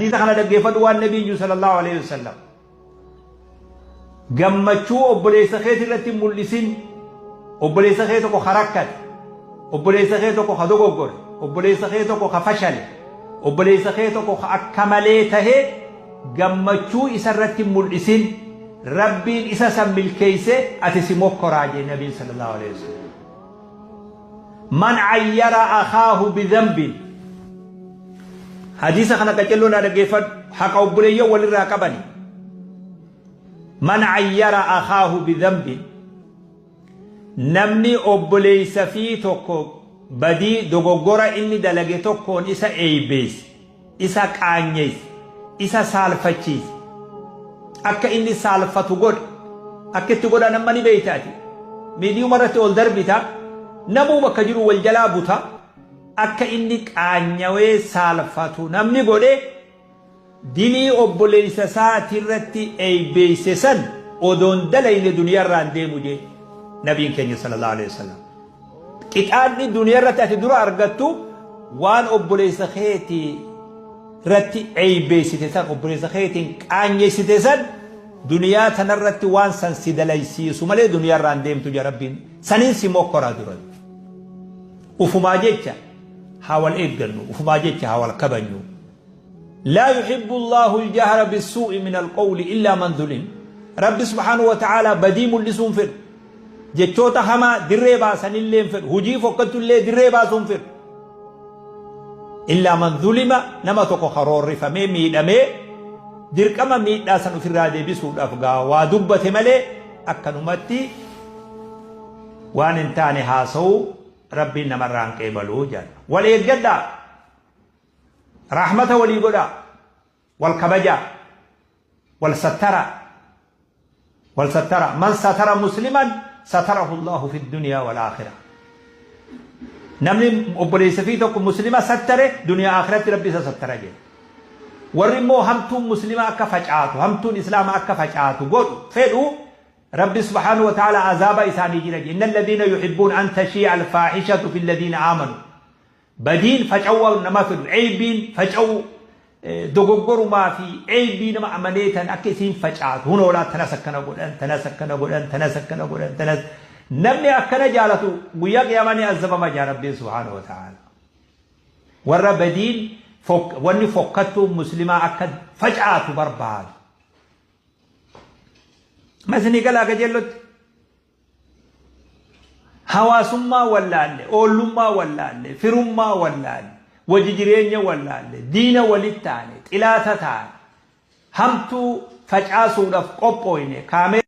Hadiisa kana dhaggeeffadhu waan nabiin jiru sallallahu alaihi wasallam. Gammachuu obboleessa keeti irratti hin mul'isin. Obboleessa kee tokko ka rakkate, obboleessa kee tokko ka dogoggore, obboleessa kee tokko ka fashale, obboleessa kee tokko ka akka malee tahe gammachuu isa irratti hin mul'isin. Rabbiin isa san milkeeyse ati si mokkoraa jee nabiin sallallahu alaihi wasallam. Man ayyara akhaahu bidhanbin. Hadiisa kana qacelloo naa dhaggeeffadhu. Haqa obboleeyyan walirraa qabani. Man ayyara akhaahu bidhanbin. Namni obboleeysa fi tokko badii dogoggora inni dalage tokkoon isa eeybeeyse. isa qaanyeyse, isa saalfachiise, akka inni saalfatu godhe, akka itti godhan amma ni beeyta ati. Miidiyuma irratti ol darbita, namuu bakka jiru wal jalaa buta, akka inni qaanyawee saalfatu namni godhe, dilii obboleeysa isaati irratti eeybeeyse san odoon dalayne duniyaa irraa hin deemu jee nabiin keenya sallallahu alaihi wasallam. Qixaanni duniyaa irratti ati dura argattu waan obboleessa keetii irratti eeybeessite san obboleessa keetiin qaanyeessite san duniyaa tanarratti waan san si dalaysiisu malee duniyaa irraa hin deemtu jaa rabbiin saniin si mokkoraa duran. Ufumaa jecha haa wal eeggannu ufumaa jecha haa wal kabajnu. Laa yuhibbu Allaahu al-jahra bis-suu'i min al-qawli illaa man zulim. Rabbi subhaanahu wa ta'aalaa badii mul'isuu hin fedhu. Jechoota hamaa dirree baasanillee hin fedhu. Hujii fokkattullee dirree baasuu hin fedhu. Illaa man zulima nama tokko karoorrifamee miidhamee dirqama miidhaa san ofirraa deebisuudhaaf gaa waa dubbate malee akkanumatti waan hin taane haasa'uu Rabbiin namarraa hin qeebalu jedha. Wal eeggadhaa. Rahmata walii godhaa. Wal kabajaa. Wal sattaraa. Wal sattaraa. Man satara musliman satarahu Allahu fi duniyaa wal aakhira. Namni obboleessa fi tokko muslima sattare duniyaa aakiratti rabbi isa sattara jedhe. Warri immoo hamtuun muslima akka facaatu, hamtuun islaama akka facaatu godhu fedhu Rabbi subhaanahu wa ta'ala azaaba isaanii jira jedhe. Inna alladhiina yuhibbuun an tashii'a alfaahishatu fi alladhiina aamanu. Badiin faca'uu nama fedhu, eybiin faca'uu, dogoggorumaa fi eybii nama amanee tan akka isiin facaatu hunoolaa tanas akkana godhan, tanas akkana godhan, tanas akkana godhan, tanas namni akkana jaalatu guyyaa qiyaamaa ni azabama jaa Rabbiin subhaanahu wa ta'ala. Warra badiin wanni fokkattuun muslimaa akka facaatu barbaadu. Masinii galaa qajeellotti. Hawaasummaa wallaalle, oollummaa wallaalle, firummaa wallaalle, wajji jireenya wallaalle, diina walitti taane, xilaata taane, hamtuu facaasuudhaaf qophooyne, kaameeraa